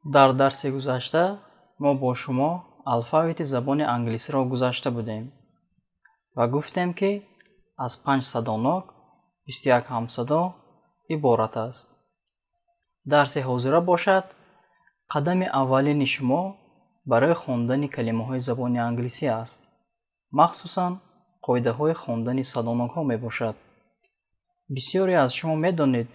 Дар дарси гузашта мо бо шумо алфавити забони англисиро гузашта будем ва гуфтем, ки аз панҷ садонок, 21 ҳамсадо иборат аст. Дарси ҳозира бошад, қадами аввалини шумо барои хондани калимаҳои забони англисӣ аст, махсусан қоидаҳои хондани садонокҳо мебошад. Бисёре аз шумо медонед,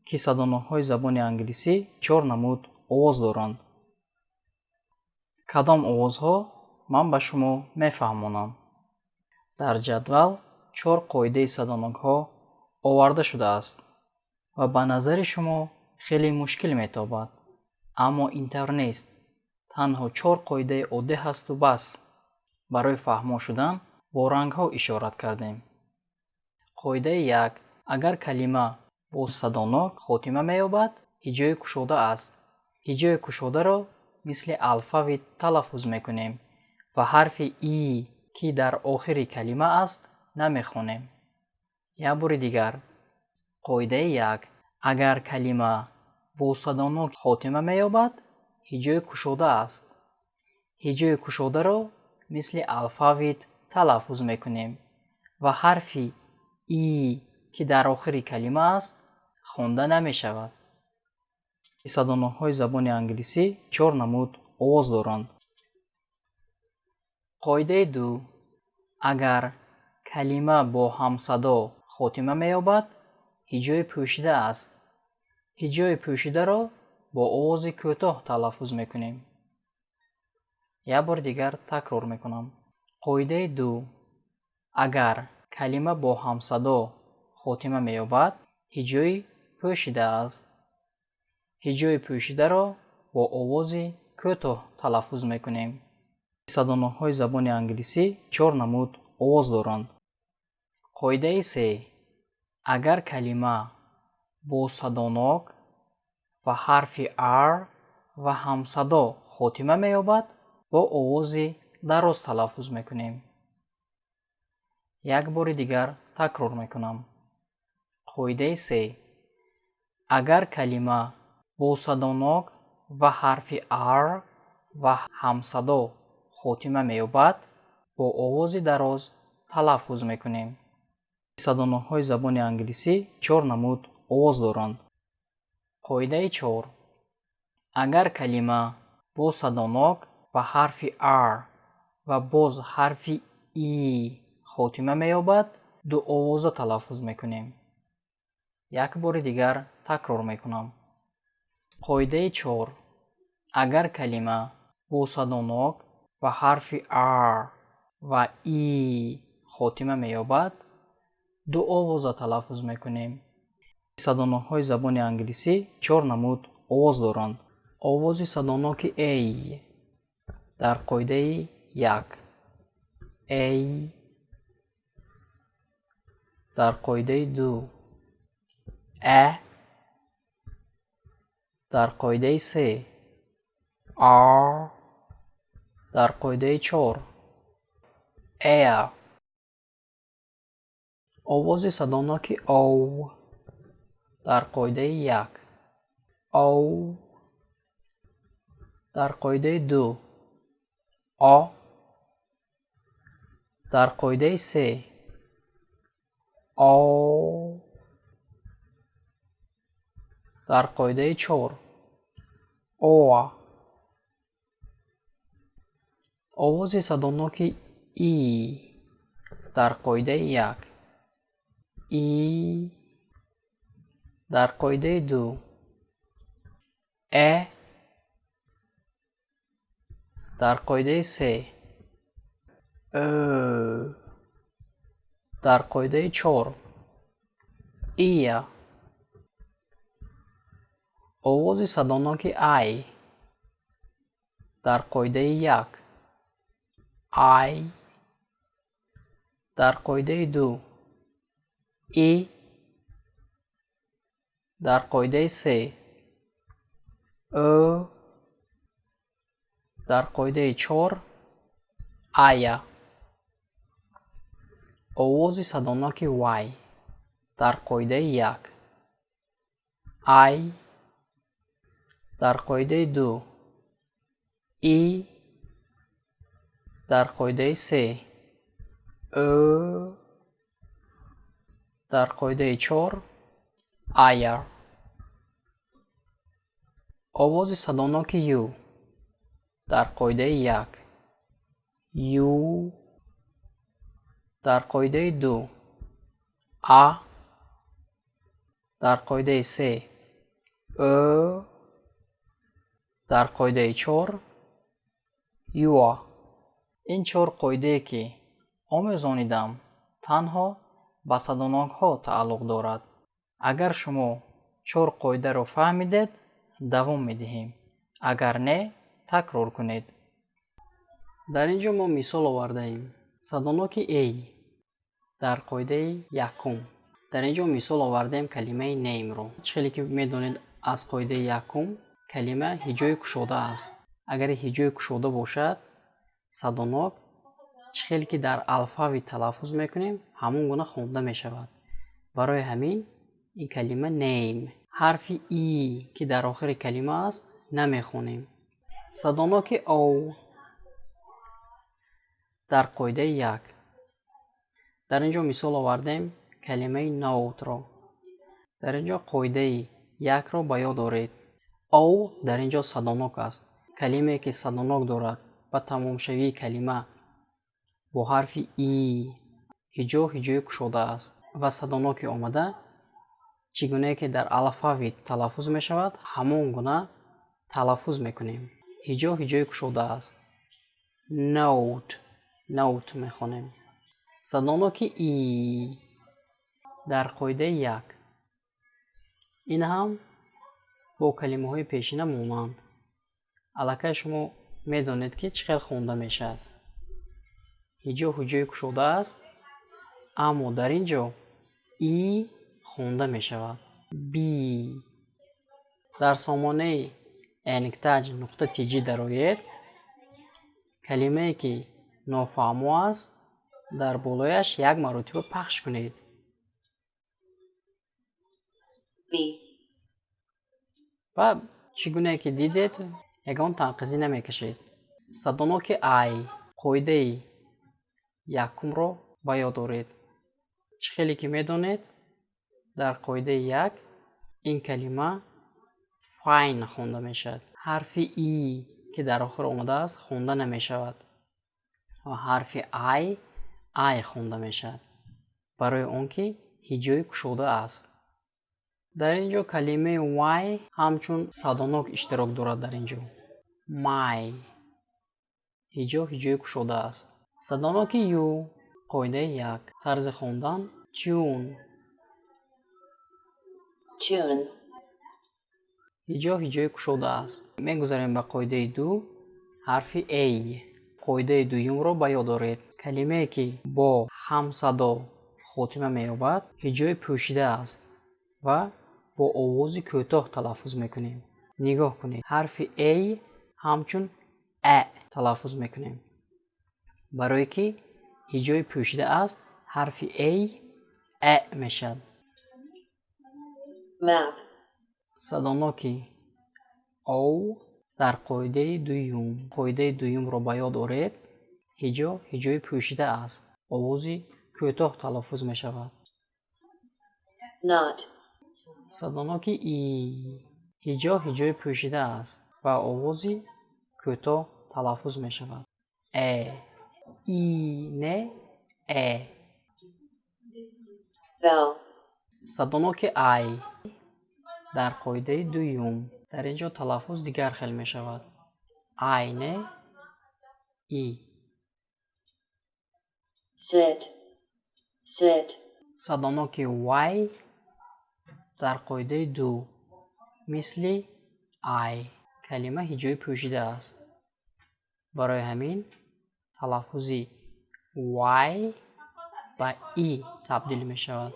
ки садонокҳои забони англисӣ чор намуд овоз доранд. Кадом овозҳо, ман ба шумо мефаҳмонам. Дар ҷадвал чор қоидаи садонокҳо оварда шудааст ва ба назари шумо хеле мушкил метобад, аммо ин тавр нест. Танҳо чор қоидаи оддӣ ҳасту бас. Барои фаҳмо шудан бо рангҳо ишорат кардем. Қоидаи як: агар калима бо садонок хотима меёбад, ҳиҷои кушода аст. Ҳиҷои кушодаро мисли алфавит талаффуз мекунем ва ҳарфи и, ки дар охири калима аст, намехонем. Як бори дигар: қоидаи як: агар калима бо садонок хотима меёбад, ҳиҷои кушода аст. Ҳиҷои кушодаро мисли алфавит талаффуз мекунем ва ҳарфи и, ки дар охири калима аст, хонда намешавад. Садонокҳои забони англисӣ чор намуд овоз доранд. Қоидаи ду: агар калима бо ҳамсадо хотима меёбад, ҳиҷои пӯшида аст. Ҳиҷои пӯшидаро бо овози кӯтоҳ талаффуз мекунем. Як бори дигар такрор мекунам: қоидаи ду: агар калима бо ҳамсадо хотима меёбад, ҳиҷои пӯшида аст. Ҳиҷои пӯшидаро бо овози кӯтоҳ талаффуз мекунем. Садонокҳои забони англисӣ чор намуд овоз доранд. Қоидаи се: агар калима бо садонок ва ҳарфи r ва ҳамсадо хотима меёбад, бо овози дароз талаффуз мекунем. Як бори дигар такрор мекунам: қоидаи се: агар калима бо садонок ва ҳарфи r ва ҳамсадо хотима меёбад, бо овози дароз талаффуз мекунем. Садонокҳои забони англисӣ чор намуд овоз доранд. Қоидаи чор: агар калима бо садонок ва ҳарфи r ва боз ҳарфи и хотима меёбад, дуовоза талаффуз мекунем. Як бори дигар такрор мекунам: қоидаи чор: агар калима бо садонок ва ҳарфи r ва и хотима меёбад, дуовоза талаффуз мекунем. Садонокҳои забони англисӣ чор намуд овоз доранд. Овози садоноки a дар қоидаи як, a дар қоидаи ду, ә дар қоидаи се, а дар қоидаи чор, air. Овози садоноки o дар қоидаи як, о дар қоидаи ду, о дар қоидаи се, о дар қоидаи чор, оа. Овози садоноки и дар қоидаи як, и дар қоидаи ду, э дар қоидаи се, ӯ дар қоидаи чор, ия. Овози садоноки ай дар қоидаи як, ай дар қоидаи ду, и дар қоидаи се, ӯ дар қоидаи чор, ая. Овози садоноки y дар қоидаи як, ай дар қоидаи ду. И дар қоидаи се, ӯ дар қоидаи чор, ая. Овози садоноки ю дар қоидаи як, ю дар қоидаи ду, а дар қоидаи се, ӯ дар қоидаи чор, юа. Ин чор қоидае, ки омӯзонидам, танҳо ба садонокҳо тааллуқ дорад. Агар шумо чор қоидаро фаҳмидед, давом медиҳем, агар не, такрор кунед. Дар ин ҷо мо мисол овардаем: садоноки эй дар қоидаи якум. Дар ин ҷо мисол овардаем калимаи name -ро. Чӣ хеле ки медонед, аз қоидаи якум калима ҳиҷои кушода аст. Агар ҳиҷои кушода бошад, садонок чӣ хеле ки дар алфавит талаффуз мекунем, ҳамон гуна хонда мешавад. Барои ҳамин ин калима name, ҳарфи и, ки дар охири калима аст, намехонем. Садоноки о дар қоидаи як. Дар ин ҷо мисол овардем калимаи note -ро. Дар ин ҷо қоидаи якро ба ёд оред. О дар ин ҷо садонок аст. Калимае, ки садонок дорад ва тамомшавии калима бо ҳарфи и, ҳиҷо ҳиҷои кушода аст ва садоноки омада, чӣ гунае ки дар алфавит талаффуз мешавад, ҳамон гуна талаффуз мекунем. Ҳиҷо ҳиҷои кушода аст. Note, note мехонем. Садоноки и дар қоидаи як, ин ҳам бо калимаҳои пешина монанд. Аллакай шумо медонед, ки чӣ хел хонда мешавад. Ҳиҷо ҳиҷои кушода аст, аммо дар ин ҷо и хонда мешавад. Би. Дар сомонаи engtaj.tj дароед. Калимае, ки нофаҳмо аст, дар болояш як маротиба пахш кунед. B. Ва чӣ гунае ки дидед, ягон танқизӣ намекашед. Садоноки ай, қоидаи якумро ба ёд оред. Чӣ хеле ки медонед, дар қоидаи як ин калима fine хонда мешавад. Ҳарфи и, ки дар охир омадааст, хонда намешавад ва ҳарфи ай ай хонда мешавад, барои он ки ҳиҷои кушода аст. Дар ин ҷо калимаи y ҳамчун садонок иштирок дорад. Дар ин ҷо my, ҳиҷо ҳиҷои кушода аст. Садоноки ю, қоидаи як, тарзи хондан tune. Tune. Ҳиҷо ҳиҷои кушода аст. Мегузарем ба қоидаи ду, ҳарфи a. Қоидаи дуюмро ба ёд оред. Калимае, ки бо ҳамсадо хотима меёбад, ҳиҷои пӯшида аст ва бо овози кӯтоҳ талаффуз мекунем. Нигоҳ кунед, ҳарфи a ҳамчун ә талаффуз мекунем. Барое ки ҳиҷои пӯшида аст, ҳарфи a ә мешавад. Map. Садоноки о дар қоидаи дуюм. Қоидаи дуюмро ба ёд оред. Ҳиҷо ҳиҷои пӯшида аст, овози кӯтоҳ талаффуз мешавад. Not. Садоноки и, ҳиҷо ҳиҷои пӯшида аст ва овози кӯтоҳ талаффуз мешавад. Э, и, не, э. Bell. Садоноки ай дар қоидаи дуюм. Дар ин ҷо талаффуз дигар хел мешавад. Ай не, и. Sit. Sit. Садоноки y дар қоидаи ду, мисли ай, калима ҳиҷои пӯшида аст. Барои ҳамин талаффузи y ба и табдил мешавад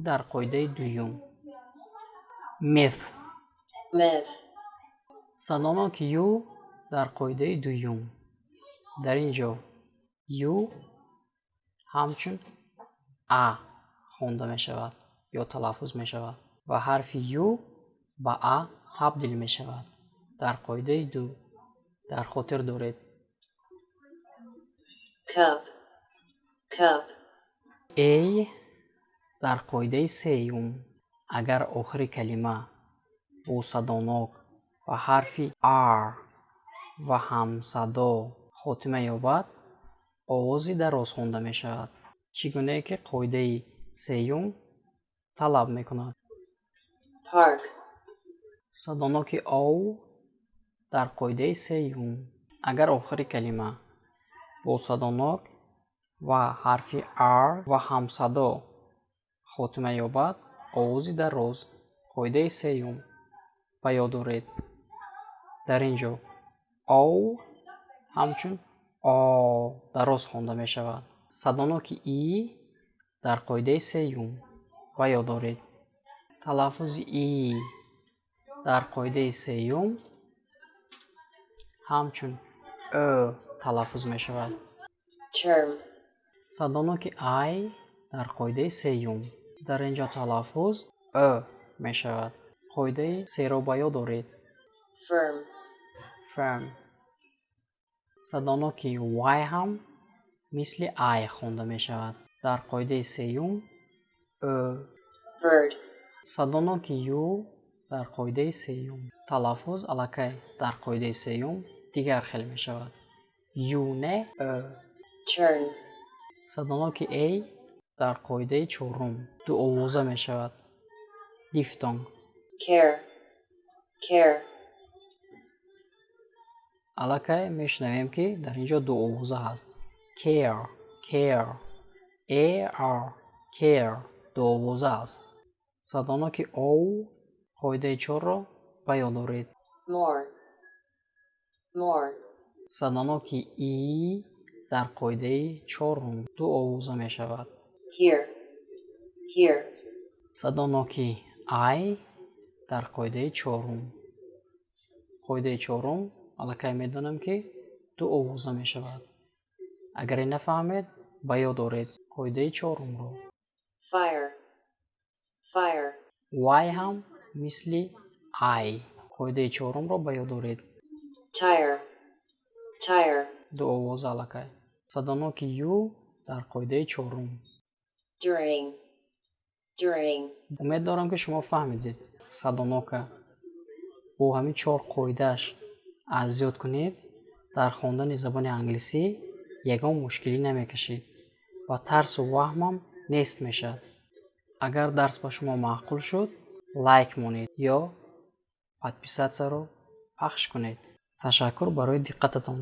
дар қоидаи дуюм. Myth. Myth. Садоноки ю дар қоидаи дуюм. Дар ин ҷо ю ҳамчун а хонда мешавад ё талаффуз мешавад ва ҳарфи ю ба а табдил мешавад дар қоидаи ду. Дар хотир доред. Cup, cup. A дар қоидаи сеюм. Агар охири калима бо садонок ва ҳарфи R ва ҳамсадо хотима ёбад, овози дароз хонда мешавад, чӣ гунае ки қоидаи сеюм талаб мекунад. Park. Садоноки о дар қоидаи сеюм. Агар охири калима бо садонок ва ҳарфи R ва ҳамсадо хотима ёбад, овози дароз. Қоидаи сеюм ба ёд доред. Дар ин ҷо о ҳамчун о дароз хонда мешавад. Садоноки и дар қоидаи сеюм ба ёд доред. Талаффузи и дар қоидаи сеюм ҳамчун ӯ талаффуз мешавад. Term. Садоноки ай дар қоидаи сеюм. Дар ин ҷо талаффуз ӯ мешавад. Қоидаи серо ба ёд доред. Firm. Firm. Садоноки y ҳам мисли ай хонда мешавад. Дар қоидаи сеюм ӯ. Bird. Садоноки ю дар қоидаи сеюм. Талаффуз аллакай дар қоидаи сеюм дигар хел мешавад. Ю не, ӯ. Turn. Садоноки а дар қоидаи чорум дуовоза мешавад, дифтонг. Care, care. Аллакай мешунавем, ки дар ин ҷо дуовоза ҳаст. Care, care, ar, care дуовоза аст. Садоноки о қоидаи чорро ба ёд доред. More, more. Садоноки и дар қоидаи чорум дуовоза мешавад. Here, here. Садоноки ай дар қоидаи чорум. Қоидаи чорум аллакай медонам, ки ду овоза мешавад. Агар нафаҳмед, ба ёд оред қоидаи чорумро. Fire, fire. Y ҳам мисли ай. Қоидаи чорумро ба ёд оред. Tire, tire. Ду овоза аллакай. Садоноки ю дар қоидаи чорум. During, during. Умед дорам, ки шумо фаҳмидед. Садонока бо ҳамин чор қоидааш аз ёд кунед, дар хондани забони англисӣ ягон мушкилӣ намекашед ва тарсу ваҳмам нест мешавад. Агар дарс ба шумо маъқул шуд, лайк монед ё подписаться ро пахш кунед. Ташаккур барои диққататон.